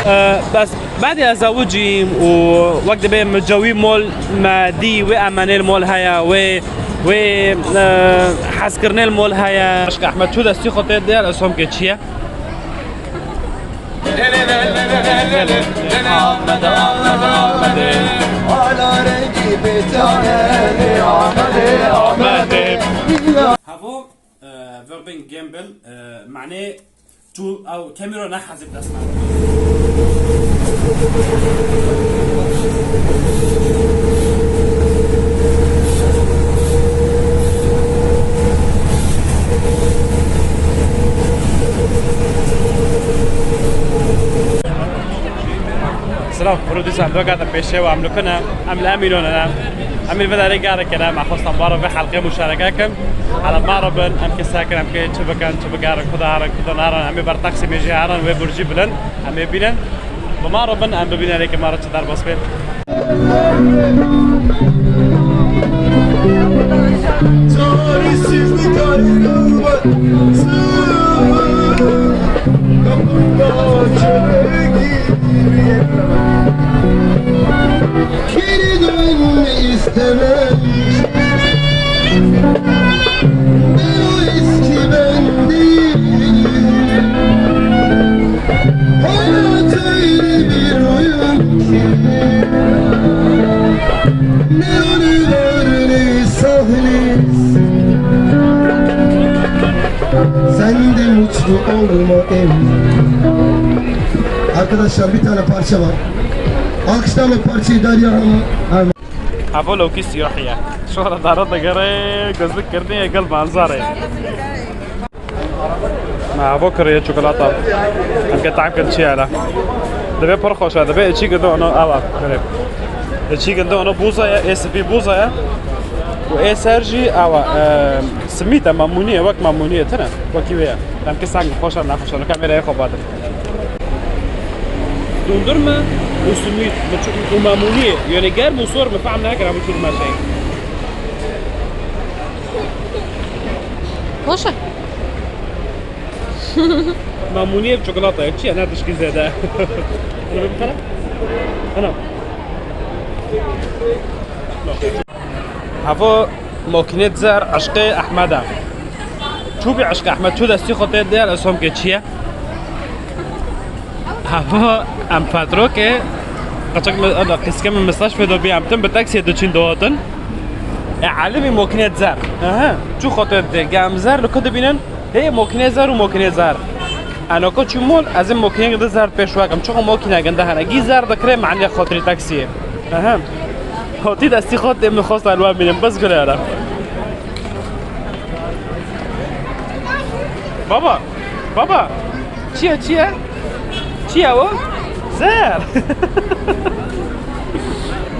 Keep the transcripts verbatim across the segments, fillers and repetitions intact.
Ee, bes badê ez zewicîm û wek dibê mi cewî mol me dî, wê emenê li mol heye, wê, wê, e, hezkirinê li mol heye. Eşq Ehmed çû destî xwe tê dêr, ez xwem ke çi ye? Amede, Amede, Amede. Ala rengî bê çare, Amede, Amede. Hevo, e, verbên gambel, e, manê çû ew kemî ro nehezî bi dest me. Silav, prodîsan do gata pêşê û em li ku ne, em li Emînon ne. Em ê vê derê gerek ne, me xwestan bara vê helqê muşareke kin. Hala ma re bin, em kê sekin, em kê çi bikin, çi bigerin, ku de herin, ku de nerin, em ê ber taksî mêjê herin, wê burcî bilind, em ê bînin. Bi ma re bin, em bibînin rêkê ma re çi derbas bê. Çaresizlik ayrılmaz. Kapımda çöre gir. Geri dönme istemem. Ben o eski ben değilim. Hayat öyle bir oyun ki. Ne ölü var ne sahne. Sen de mutlu olma emin. Arkadaşlar, bir tane parça var. Alkışlarla parçayı Derya Hanım'a. Evo lewkî siyahî ye. Şora dara digere, gözlük kirine, gel manzara ye. Ma evo kiriye çikolata. Em ke tam kir çi hele. Dibe pir xweş e, dibe içî ginde ono ewa. Dibe içî ginde ono bûza ye, ê spî bûza ye. Û ê ser jî ewa, e, simît e, mamûnî ye, wek mamûnî ye, tune. Wekî wê ye. Em ke seng xweş e, nexweş e, kamera ye xwe badin. Dondurma û simît, mi çi-, û mamûniyê, yanî germ û sor mi fehm nekir, hemû çû dime şey. Xweş e. Mamûniyê bi çikolata ye, çi ye, ne tişkî zêde. Ana. Havo mokînê zer eşqê Ehmed e. Çû bî eşq Ehmed, çû destî xwe tê dêr, ez xwem ke çi ye? Havo em petrokê, qeçek mi, ana, qîske min mesaj fê do bî, em tim bi taksiyê diçîn dihotin. E, Elî bî mokînê zer. Aha, çû xwe tê dê, ge em zer li ku dibînin? Hê mokînê zer û mokînê zer. Eno ku çû mol, ez ê mokînê de zer pêş wekim. Çiqo mokîne ginde hene. Gî zer dikirê, meniye xotirî taksiyê. Aha. Hotî destî xwe tê min xwest elwa bînim. Bes gule ara. Baba. Baba. Çi ye, çi ye? Çi ye o? Zer.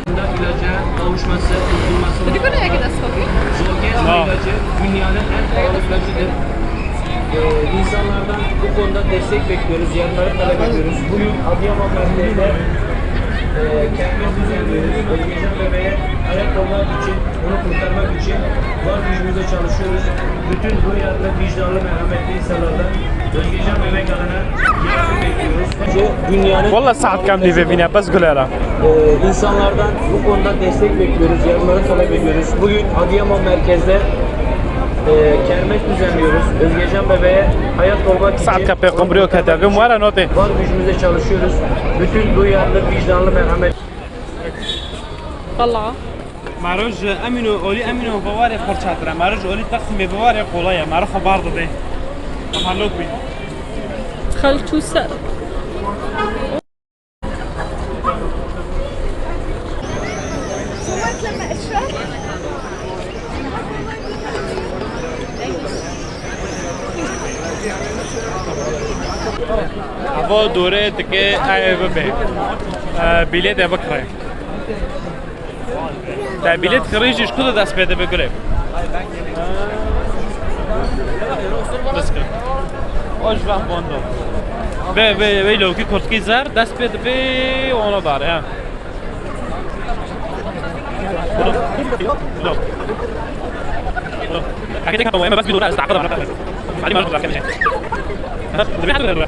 İlaca kavuşması, kurtulması. Did you go to Ekida Skopi? Zolgensma No. ilacı dünyanın en pahalı ilacıdır. Ee, insanlardan bu konuda destek bekliyoruz, yarınları talep ediyoruz. Bugün Adıyaman merkezde, e, kermes düzenliyoruz. Özgecan bebeğe ayak olmak için, onu kurtarmak için var gücümüzle çalışıyoruz. Bütün duyarlı, vicdanlı, merhametli insanlardan Özgecan bebek adına yardım bekliyoruz. Dünyanın Wallah saet kam nîvê vîne, bes gule ra. Ee, insanlardan bu konuda destek bekliyoruz, yarınları talep ediyoruz. Bugün Adıyaman merkezde, e, kermes düzenliyoruz. Özgecan bebeğe hayat olmak için Saetka pêxemberî û ketebê, were notê. Var gücümüzle çalışıyoruz. Bütün duyarlı, vicdanlı, merhamet. Valla. Maro ji Emîno, olî Emîno bawarê pir çatir e. Maro ji olî Taksimê bawarê qolay e. Maro xwe bar dide. Ama lok bî. Xelk çû ser. Avo dore dike ay bibe. E, bîlê de bikire. Te bîlêt kirî jî ji ku de dest pê dibe gulê? Biskir. O ji veh bondo. Vê, vê, vê lewkî kurtkî zer dest pê dibe, ona dare, ha. Eke tek hatam, bes bir dore ez taqada bana. Ali Maruf da kemece. Dibe hadi.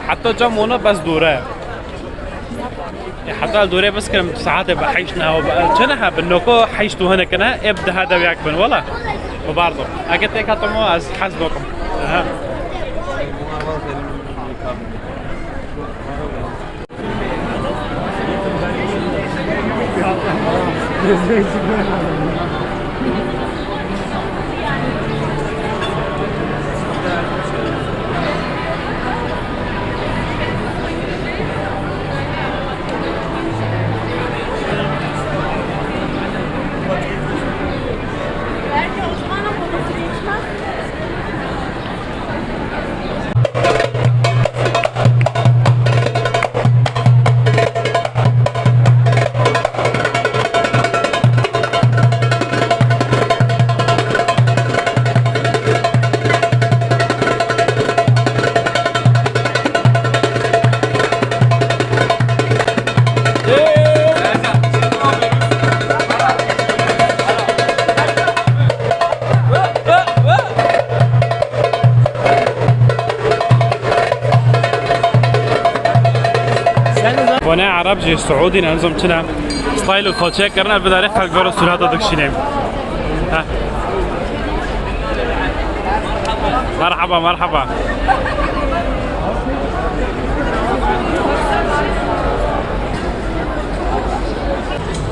Heta cam ona bes dûre. E, heta li dûre bes kirim saetê bi heşt neha, bi çi neha bin noko heşt û hinek ne, ê bi deha dewiyak bin, wela. Bi bardo. Eke têk hatim o, ez hez dokim. Aha. Vane Ereb jî, Suudî ne, nizam çi ne. Style û koçek kirine, bidarê xelk vero surata dikşînê. Heh. Merhaba, merhaba.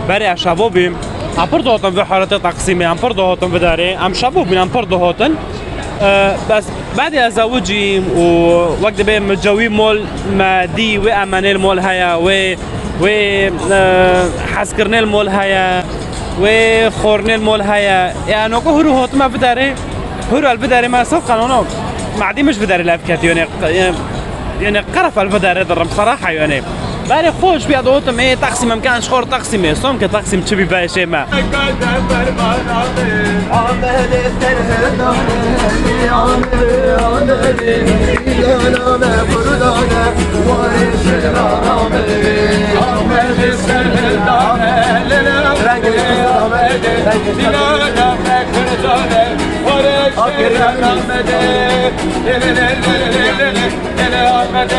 Berê ez şevo bîm. Em pir dihotin vê haletê Teqsîmê, em pir dihotin vê derê. Em şevo bîn, em pir dihotin. E, bes badê ez zewicîm û wek dibê min cewî mol me dî, wê emenê li mol heye, wê, wê, e, hezkirinê li mol heye, wê xwarinê li mol heye. Ya noko hûrû hotime vê derê, hûrû el vê derê me sed qanûno. Madî min ji vê derê lev ketiyo, yanî, yanî, yanî qeref el vê derê dirim, seraha yanî. Berê xwe ji bîya dihotim, ê, Teqsîm em ken ji xwe re Teqsîmê. Som ke Teqsîm çi bî beşê me. Ahmet'e,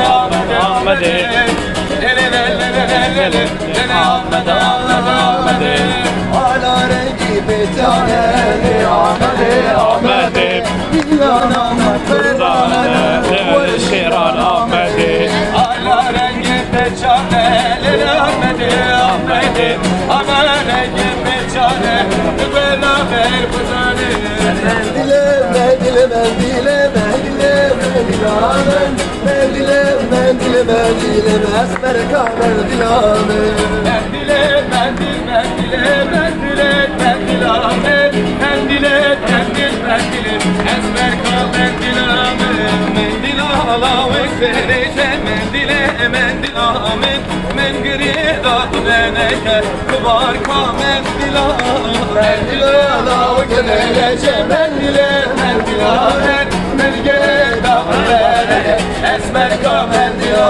Ahmet'e, Ahmet'e, Ahmet'e, Ahmet'e, Ahmet'e. Ala rengî pêçane, Ahmet'e, Ahmet'e. Dîlan Ahmet Firdane, Şêran Ahmet'e. Ala rengî pêçane, Ahmet'e, Ahmet'e. Ala rengî pêçane, bela ver buzane. Mendile, mendile, mendile, mendile, mendile, mendile, mendile, mendile, esmerka mendila me. Mendile, mendil, mendile, mendile, mendila me. Mendile, mendil, mendile, esmerka mendila me. Mendila lawek serêşe, mendile, mendila me. Min girê da tu veneke, tu barka mendila. Mendila lawek serêşe, mendile, mendila me. Min girê da tu veneke, esmerka mendila.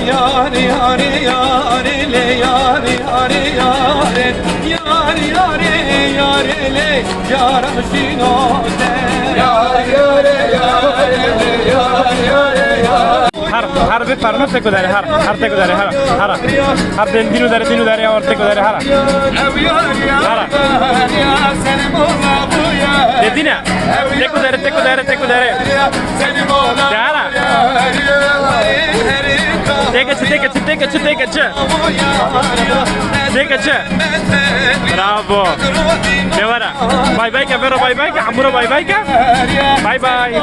Yarî, yarî, yarî, lê, yarî, yarî, yarî. Yarî, yarî, yarî, lê, yara şîno te. Yarî, yarî, yarî, lê, yarî, yarî, yarî. Her, her bir parmak tek öderi, her, her tek öderi, her, her. Her din, din öderi, din öderi, her tek öderi, her. Her. Dedine. Tek öderi, tek öderi, tek öderi. De her. Tek açı, tek açı, tek açı, tek açı. Tek açı. Bravo. Ne var? Bay bay ke, Vero bay bay ke, Amuro bay bay ke. Bay bay.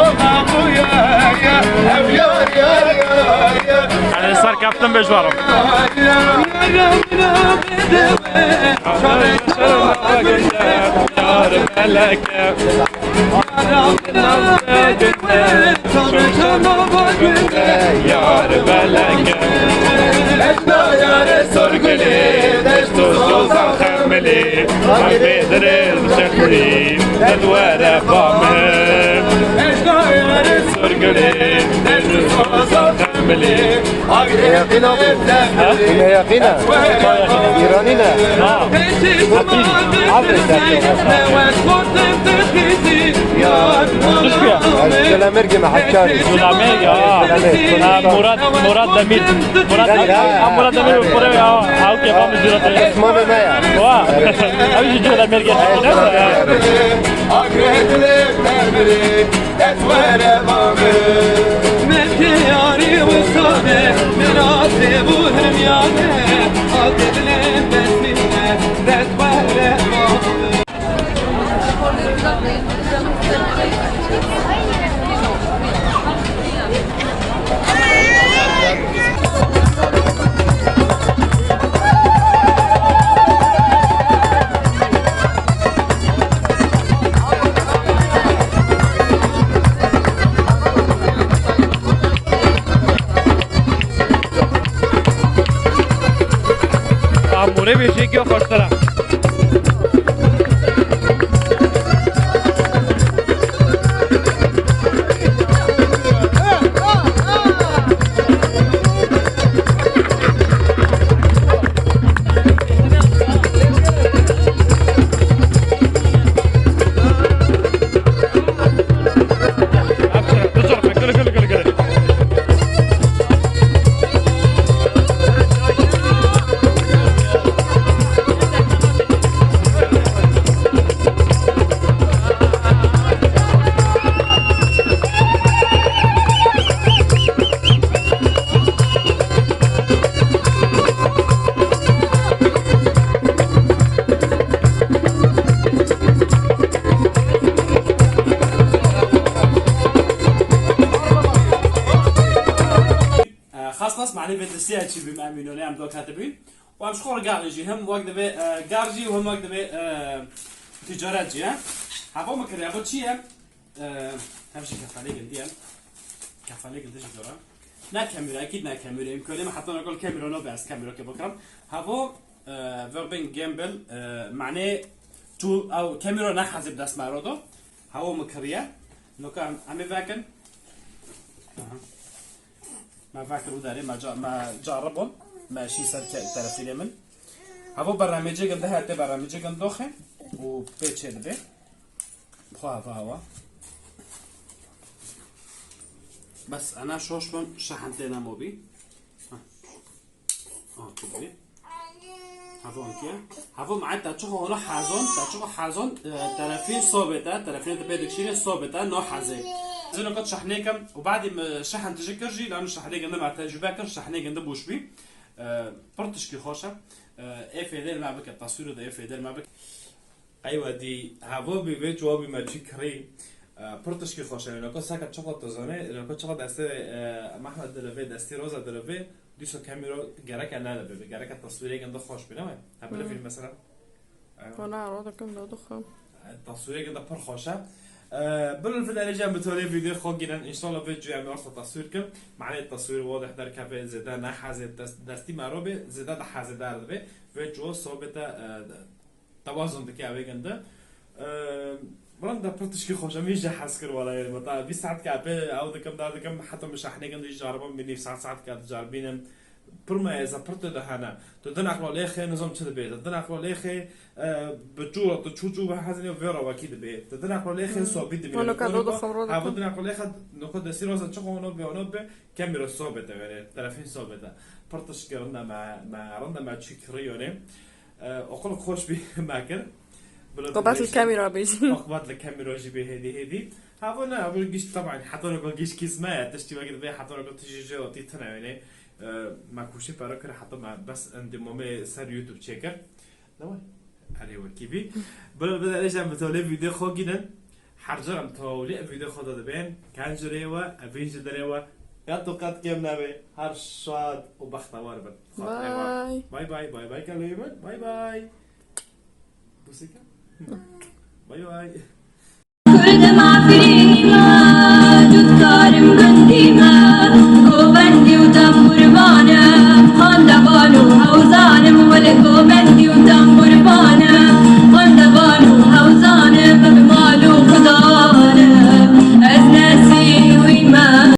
Hadi ser kaptım beş varım. Yar meleke. Yar meleke. Ecna yare sorgulî, deşt û sozan xemilî. Ay bêdirê çexlî, dil were ba min. Ecna yare sorgulî, deşt û sozan xemilî. Ay bêdirê çexlî. Yine yakine. İranine. Ha. Abi, abi, sen de. Cûlemêrgê me Hekarî. Cûlemêrgê, ha. Cûlemêrg. Ha, Murat, Murat Demir. Murat Demir, ha. Ha, Murat Demir, kurê ya. Ha, o kêfa min cûra te. Esmanê me ya. Wa. Ew jî Cûlemêrgê çekine. Akrep li Demrê, ez were bavê. Mevke yarî wisa be, mirasê bu hemyane. Akrep li Demrê, ez were bavê. Amûrê bêjiyekî xweştir e. Xas nas manê vê distî ya çî bîm, em mînonê em do katibîn. Û em ji xwe re gar jî, hem wek divê, e, gar jî û hem wek divê, e, ticaret jî, he. Heva min kiriye, heva çi ye? E, hev jî kefelê gindî ye. Kefelê gindî jî zor e. Ne kamera, ekîd ne kamera. Îmkanê min heta nokal kamera nabe, ez kamera ke bikirim. Havo, e, verbên gimbal, e, manê çû ew kamera ne hezê bi dest me re do. Havo min kiriye. Noka em, em ê vekin. Aha. Me vekir û derê, me ca-, me caribon, me şî ser ke-, telefînê min. Havo beremêcê ginde hete, beremêcê gindoxe û pê çê dibe. Xwe hava hava. Bes ena şoş bim, şehin tê nemo bî. Heh. Ah, tu bî. Havo ankiye. Havo ma te çiqo ono hazon, te çiqo hazon, e, telefîn sobete, telefîn te pê dikşîne sobete, no hazê. Zino kot şehnê kim, û badî mi şehn tijî kir jî, lano şehnê ginde ma tecrübe kir, şehnê ginde boş bî. E, pir tişkî xweş e. E, ê fêdê li me bike, taswîro de ê fêdê li me bike. Qey wedî havo bî vê çiwa bî me çî kirî. E, pir tişkî xweş e. Loko seka çiqo tu zanê, loko çiqo destê, e, Mehmet dilivê, destî Roza dilivê, dîso kemîro gereke nelivê, gereke taswîrê ginde xweş bî, ne me? He, bilivîn mesela. E, Hona ro dikim do dixim. E, taswîrê ginde pir xweş e. E, bilin vin erê cem bi tolê vîdeo xwe gînin. Înşallah vê cuya me wexta taswîr kim. Manê taswîr wadih derkeve zêde ne hezê dest-, destî me ro bê, zêde de hezê der dibe. Vê cuwa sobete, e, Tewazun dike ew ê ginde. Eee, Randa pir tişkî xweş e, min jî hez kir wala, yani, meta vîst saet ke pê ew dikim, dar dikim, heta min şehnê ginde jî caribim, min nîv saet, saet ke dicaribînim. Pir me êza, pir tu de hene. Tu din aqlo lêxê, nizam çi dibê. Tu din aqlo lêxê, e, bi çû, tu çû çû ve hezin û vê rawakî dibê. Tu din aqlo lêxê, hmm, sobî dibê. Hano ka do dixim, ro dikim. Ha, bu din aqlo lêxe, noko destî roza çiqo ono be, ono be, kemîro sobete were, telefîn sobete. Pir tişkî rinda me, me, rinda me çî kirî yone. E, oqil xweş bî me kir. Bila Kubat li bibêjin. Kamîra bêjî. Kubat li kamîra jî bê hêdî hêdî. Havo ne, havo giş, taban, heta nokal giş kîs me ye. Tiştî wekî divê heta nokal tijî jê û tî tine wênê. E, me koşî pera kir, heta me bes endî momê ser YouTube çêkir. Ne wê? Erê wekî bî. Bila bila rêjen bi tolê vîdeo xwe gînin. Her car em tolê vîdeo xwe de dibên. Kencirê we, evîn ji derê we. Qet û qet kêm nebe. Her şad û bextewar bin. Xatirê we. Bye. Bye bye, bye bye, kelê min. Bye bye. Pusika. Bye bye.